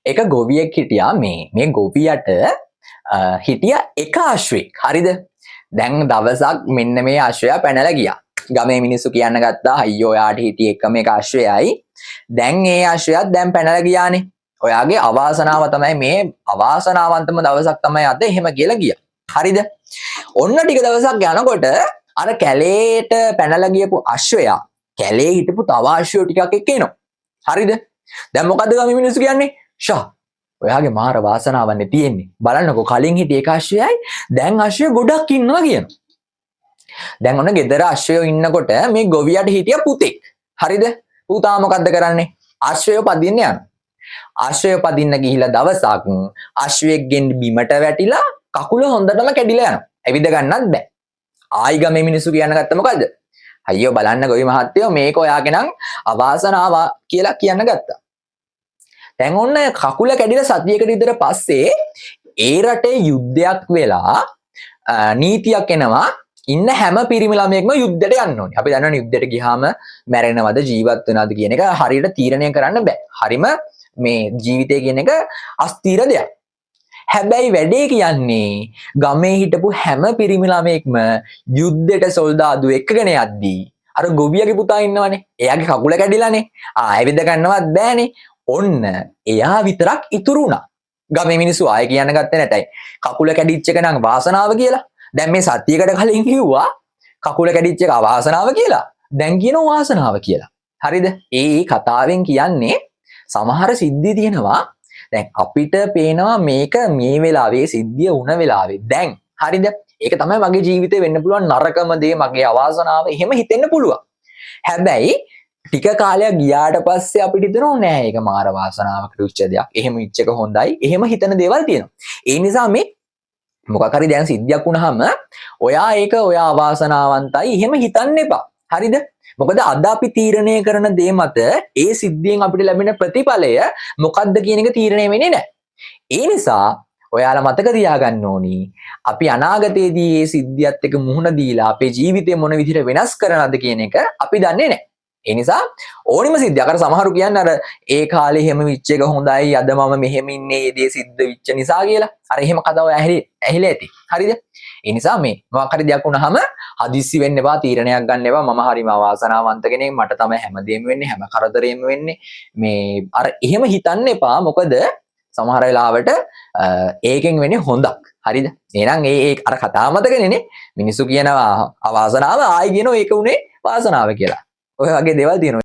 එක ගොවියෙක් හිටියා. මේ මේ ගොවියට හිටිය එක අශ්වයෙක්. හරිද? දැන් දවසක් මෙන්න මේ අශ්වයා පැනලා ගියා. ගමේ මිනිස්සු කියන්න ගත්තා, අයියෝ ඔයාට හිටියේ එකම එක අශ්වයයි. දැන් ඒ අශ්වයාත් දැන් පැනලා ගියානේ. ඔයාගේ අවාසනාව තමයි, මේ අවාසනාවන්තම දවසක් තමයි අද එහෙම කියලා ගියා. හරිද? ඔන්න ටික දවසක් යනකොට අර කැලේට පැනලා ගියපු අශ්වයා කැලේ හිටපු තව අශ්වයෝ ටිකක් එක්ක එනවා. හරිද? දැන් මොකද්ද ගමේ මිනිස්සු කියන්නේ? ෂා, ඔයාගේ මාර වාසනාවන්නේ තියෙන්නේ. බලන්නකෝ, කලින් හිටිය එක අශ්වයයි, දැන් අශ්වයෝ ගොඩක් ඉන්නවා කියනවා. දැන් ඔන්න ගෙදර අශ්වයෝ ඉන්නකොට මේ ගොවියට හිටිය පුතෙක්. හරිද? පුතා මොකද්ද කරන්නේ? අශ්වයෝ පදින්න යනවා. අශ්වයෝ පදින්න ගිහිලා දවසක් අශ්වයෙක්ගෙන් බිමට වැටිලා කකුල හොඳටම කැඩිලා යනවා. ඇවිද ගන්නත් බෑ. ආයි ගමේ මිනිස්සු කියන්න ගත්ත මොකද්ද? අයියෝ බලන්න ගොවි මහත්තයෝ, මේක ඔයාගේ නම් අවාසනාව කියලා කියන්න ගත්තා. දැන් ඔන්න කකුල කැඩිලා සතියකට විතර පස්සේ ඒ රටේ යුද්ධයක් වෙලා නීතියක් එනවා, ඉන්න හැම පිරිමි ළමයෙක්ම යුද්ධයට යන්න ඕනේ. අපි දන්නවනේ යුද්ධයට ගියාම මැරෙනවද ජීවත් වෙනවද කියන එක හරියට තීරණය කරන්න බෑ. හරිම මේ ජීවිතය කියන එක අස්ථිර දෙයක්. හැබැයි වැඩේ කියන්නේ ගමේ හිටපු හැම පිරිමි ළමයෙක්ම යුද්ධයට සොල්දාදු එක්කගෙන යද්දී අර ගොවියගේ පුතා ඉන්නවනේ. එයාගේ කකුල කැඩිලානේ. ආ ඇවිද ගන්නවත් බෑනේ. ඔන්න එයා විතරක් ඉතුරු වුණා. ගමේ මිනිස්සු ආයෙ කියන්න ගත්තේ නැතයි, කකුල කැඩිච්ච එක නම් වාසනාව කියලා. දැන් මේ සතියකට කලින් කිව්වා කකුල කැඩිච්ච එක අවාසනාව කියලා. දැන් කියනවා වාසනාව කියලා. හරිද? ඒ ඒ කතාවෙන් කියන්නේ සමහර සිද්ධි තියෙනවා. දැන් අපිට පේනවා මේක මේ වෙලාවේ සිද්ධිය වුණ වෙලාවේ දැන් හරිද? ඒක තමයි මගේ ජීවිතේ වෙන්න පුළුවන් නරකම දේ, මගේ අවාසනාව එහෙම හිතෙන්න පුළුවන්. හැබැයි ටික කාලයක් ගියාට පස්සේ අපිට හිතෙනවා නෑ, ඒක මාර වාසනාවකට වෙච්ච දෙයක්. එහෙම වෙච්ච එක හොඳයි. එහෙම හිතන දේවල් තියෙනවා. ඒ නිසා මේ මොකක් හරි දැන් සිද්ධියක් වුණාම ඔයා ඒක ඔයා අවාසනාවන්තයි එහෙම හිතන්න එපා. හරිද? මොකද අද අපි තීරණය කරන දේ මත ඒ සිද්ධියෙන් අපිට ලැබෙන ප්‍රතිඵලය මොකද්ද කියන එක තීරණය වෙන්නේ නැහැ. ඒ නිසා ඔයාලා මතක තියාගන්න ඕනි, අපි අනාගතයේදී මේ සිද්ධියත් එක්ක මුහුණ දීලා අපේ ජීවිතය මොන විදිහට වෙනස් කරනවද කියන එක අපි දන්නේ නැහැ. ඒ නිසා ඕනිම සිද්ධියක්, අර සමහරු කියන්නේ අර ඒ කාලේ එහෙම වෙච්ච එක හොඳයි, අද මම මෙහෙම ඉන්නේ මේ දේ සිද්ධ වෙච්ච නිසා කියලා. අර එහෙම කතාව ඇහිලා ඇති. හරිද? ඒ නිසා මේ මොකක් හරි දෙයක් වුණාම හදිස්සි වෙන්න එපා, තීරණයක් ගන්න එපා. මම හරිම අවාසනාවන්ත කෙනෙක්, මට තමයි හැමදේම වෙන්නේ, හැම කරදරේම වෙන්නේ. මේ අර එහෙම හිතන්න එපා. මොකද සමහර වෙලාවට ඒකෙන් වෙන්නේ හොඳක්. හරිද? එහෙනම් ඒ ඒ අර කතාව මතකනේ නේ? මිනිස්සු කියනවා අවාසනාව, ආයි කියනවා ඒක උනේ වාසනාව කියලා. ඔය වගේ දේවල් තියෙනවා.